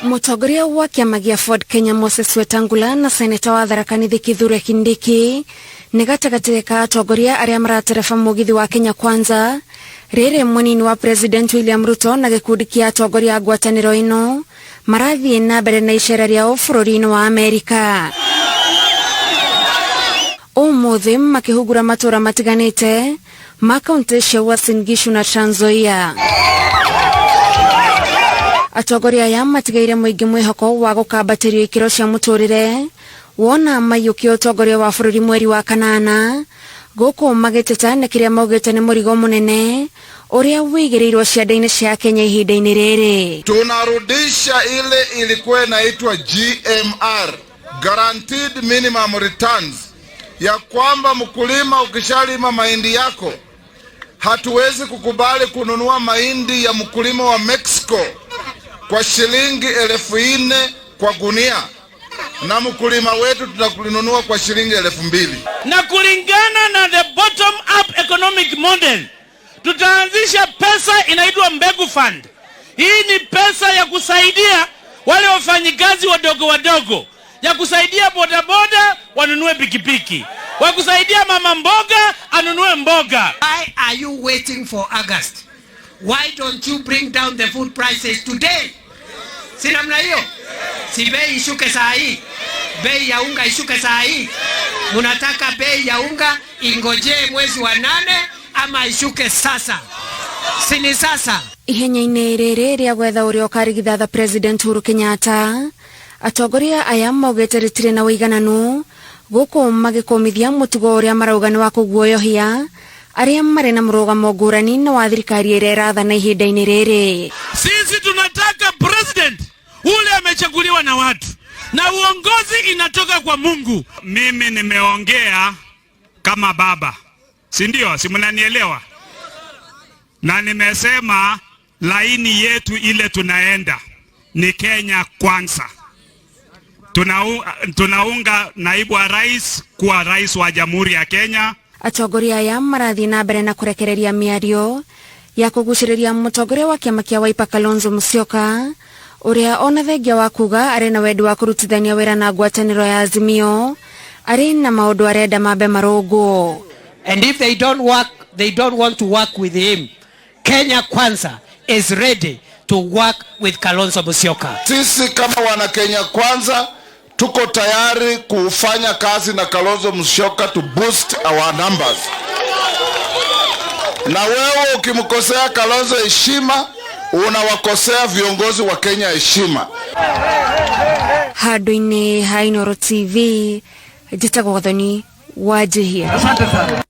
Mũtongoria wa kĩama gĩa Ford Kenya Moses Wetangula na seneta wa Tharaka Nithi Kithure Kindiki nĩ gatagatĩ ka atongoria arĩa maratereba mũgithi wa Kenya Kwanza. Rĩrĩ mũnini wa President William Ruto na gĩkundi kĩa atongoria a ngwatanĩro ĩno marathiĩ na mbere na icera rĩao bũrũri-inĩ wa Amerika. Ũmũthĩ makĩhungura matũra matiganĩte ma kaunti cia Uasin Gishu na Trans Nzoia. Atongoria aya matigaire mũingĩ mwĩhoko wa gũkambatĩrio ikĩro cia mũtũrĩre wona maiyũkia ũtongoria wa bũrũri mweri wa kanana, gũkũ magĩteta nĩ kĩrĩa maugĩte nĩ mũrigo mũnene ũrĩa wĩigĩrĩirwo ciande-inĩ cia Kenya ihinda-inĩ rĩrĩ. Tunarudisha ile ilikuwa inaitwa GMR, Guaranteed Minimum Returns, ya kwamba mkulima ukishalima mahindi yako, hatuwezi kukubali kununua mahindi ya mkulima wa Mexico kwa shilingi 4,000 kwa gunia na mkulima wetu tunakununua kwa shilingi 2,000. Na kulingana na the bottom up economic model, tutaanzisha pesa inaitwa Mbegu Fund. Hii ni pesa ya kusaidia wale wafanyikazi wadogo wadogo, ya kusaidia bodaboda wanunue pikipiki, wa kusaidia mama mboga anunue mboga. Why are you waiting for August? Why don't you bring down the food prices today? Si namna hiyo? Si bei ishuke saa hii? Bei ya unga ishuke saa hii? Munataka bei ya unga ingojee mwezi wa 8 ama ishuke sasa? Si ni sasa? Ihenya-inĩ rĩrĩ rĩa gwetha ũrĩa ũkarigithatha President Uhuru Kenyatta, atongoria aya maugĩte rĩtirĩ na ũigananu, gũkũ magĩkũmithia mũtugo ũrĩa marauga nĩ wa kũguoyohia arĩa marĩ na mũrũgamo ngũrani na wa thirikari ĩrĩa ĩrathana ihinda-inĩ rĩrĩ. Sisi tunataka president ule amechaguliwa na watu na uongozi inatoka kwa Mungu. Mimi nimeongea kama baba, si ndio? Si mnanielewa? Na nimesema laini yetu ile tunaenda ni Kenya Kwanza. Tunaunga naibu wa rais kuwa rais wa Jamhuri ya Kenya. Atongoria aya marathiĩ na mbere na kũrekereria mĩario ya kũgucĩrĩria mũtongoria wa kĩama kĩa Wiper Kalonzo Musyoka, ũrĩa ona thengia wa kuga arĩ na wendi wa kũrutithania wĩra na ngwatanĩro ya Azimio, arĩ na maũndũ arenda mambe marũngwo. And if they don't work, they don't want to work with him, Kenya Kwanza is ready to work with Kalonzo Musyoka. Sisi kama wana Kenya Kwanza tuko tayari kufanya kazi na Kalonzo Musyoka to boost our numbers. Na wewe ukimkosea Kalonzo heshima, unawakosea viongozi wa Kenya heshima. Handũ-inĩ ha Inooro TV, njĩtagwo Gathoni Wanjihia. Asante sana.